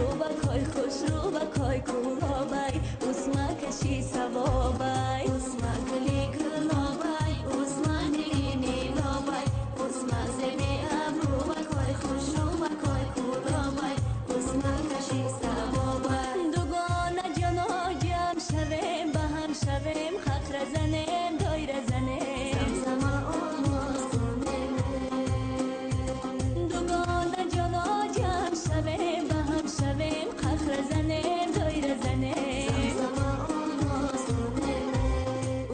Абрувакой хушрувакой кулобай, усма каши савобай. Усма гули гулобай, усма дили нилобай, усма зеби абрувакой хушрувакой кулобай, усма каши савобай. Дугона ҷоно ҷамъ шавем, ба ҳам шавем, хахра занем, доира занем. Замзама овоз кунем. Дугона ҷоно ҷамъ шавем, ба ҳам шавем, хахра занем, доира занем. Замзама овоз кунем.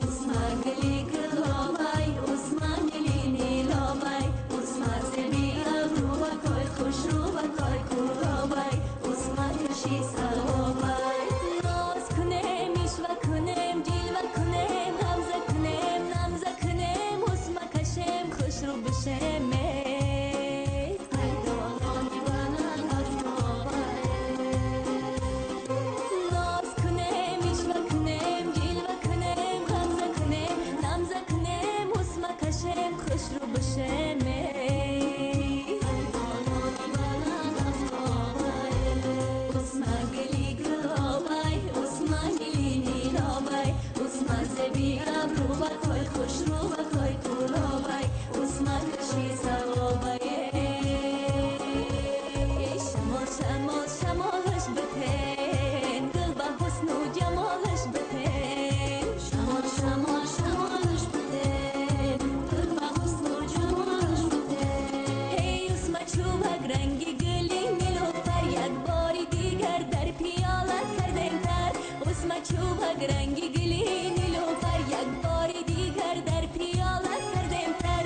Усма гули гулобай, усма дили нилобай, усма зеби абрувакой хушрувакой кулобай, усма каши савобай. Ноз кунем, ишва кунем, ҷилва кунем, ғамза кунем, намза кунем, усма кашем, хушрӯ бишем. Эй. Айдонони баланд афтобай. Ноз кунем, ишва кунем, ҷилва кунем, ғамза кунем, намза кунем, усма кашем, хушрӯ бишем. Эй. Айдонони баланд афтобай. Усма гули гулобай, усма дили нилобай, усма зеби абрувакой хушрувакой кулобай, усма каши савобай. Эй, шамол, шамол, шамолаш битен, гул ба ҳусну ҷамолаш битен. Шамол, шамол, шамолаш битен, гул ба ҳусну ҷамолаш битен. Эй, усма чӯбак ранги гули нилуфар, як бори дигар дар пиёла кардем тар. Усма чӯбак ранги гули нилуфар, як бори дигар дар пиёла кардем тар.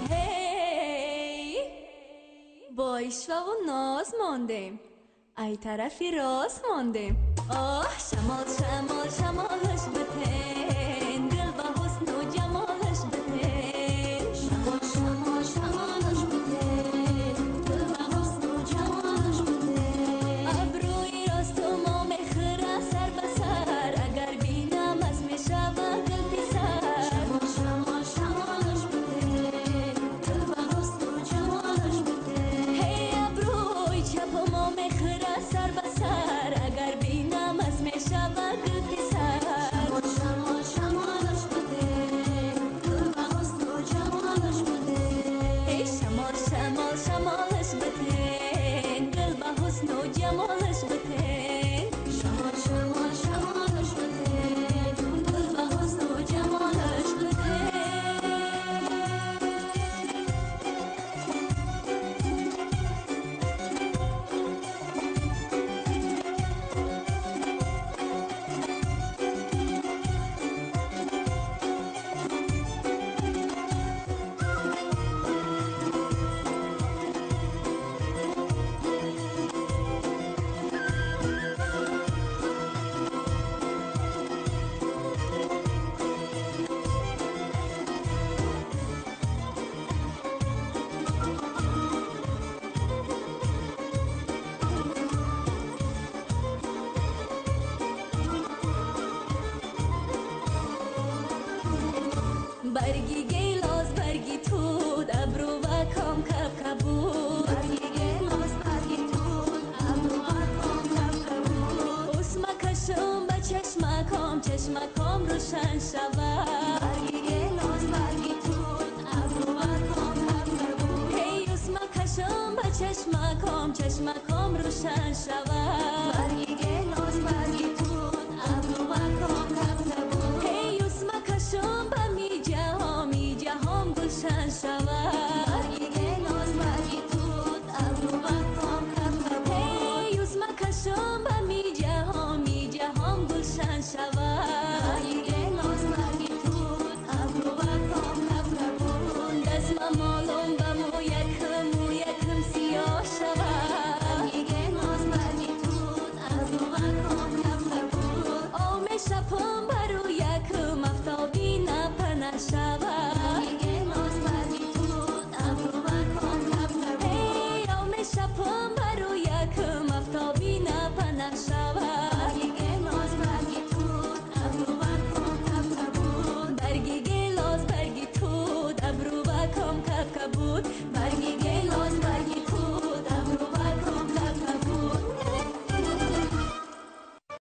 Эй, бо ишваву ноз мондем, ай тарафи рост мондем. Оҳ, шамол, шамол, шамолаш битен, гул ба ҳусну ҷамолаш битен. Шамол, шамол, шамолаш битен, гул ба ҳусну ҷамолаш битен. Абрӯи росту мо мехӯра сар ба сар, агар бинам аз мешава гул писар. Шамол, шамол, шамолаш битен, гул ба ҳусну ҷамолаш битен. Ҳей, абрӯи чапу мо мехӯра сар ба сар, агар бинам аз мешава гул писар. Шамол, шамол, шамолаш битен, гул ба ҳусну ҷамолаш битен. Эй, шамол, шамол, шамолаш битен, гул ба ҳусну ҷамолаш битен. Шамол, шамол, шамолаш битен, гул ба ҳусну ҷамолаш битен. Барги гелос, барги тут, абруваком кабкабуд. Барги гелос, барги тут, абруваком кабкабуд. Усма кашум ба чашмаком, чашмаком рӯшан шавад. Барги гелос, барги тут, абруваком кабкабуд. Ҳей, усма кашум ба чашмаком, чашмаком рӯшан шавад. Барги гелос, барги тут, абруваком кабкабуд. Ҳей, усма кашум ба миҷаҳом, миҷаҳом гулшан шавад. Барги гелос, барги тут, абруваком кабкабуд. Ҳей, усма кашум ба миҷаҳом, миҷаҳом гулшан шавад. Барги гелос, барги тут, абруваком кабкабуд. Дастмамолум ба мӯякум, мӯякум сиёҳ шавад. Барги гелос, барги тут, абруваком кабкабуд. Об мешапам ба рӯякум, афтоби напана шавад. Барги гелос, барги тут, абруваком кабкабуд. Эй, об мешапам ба рӯякум, афтоби напана шавад.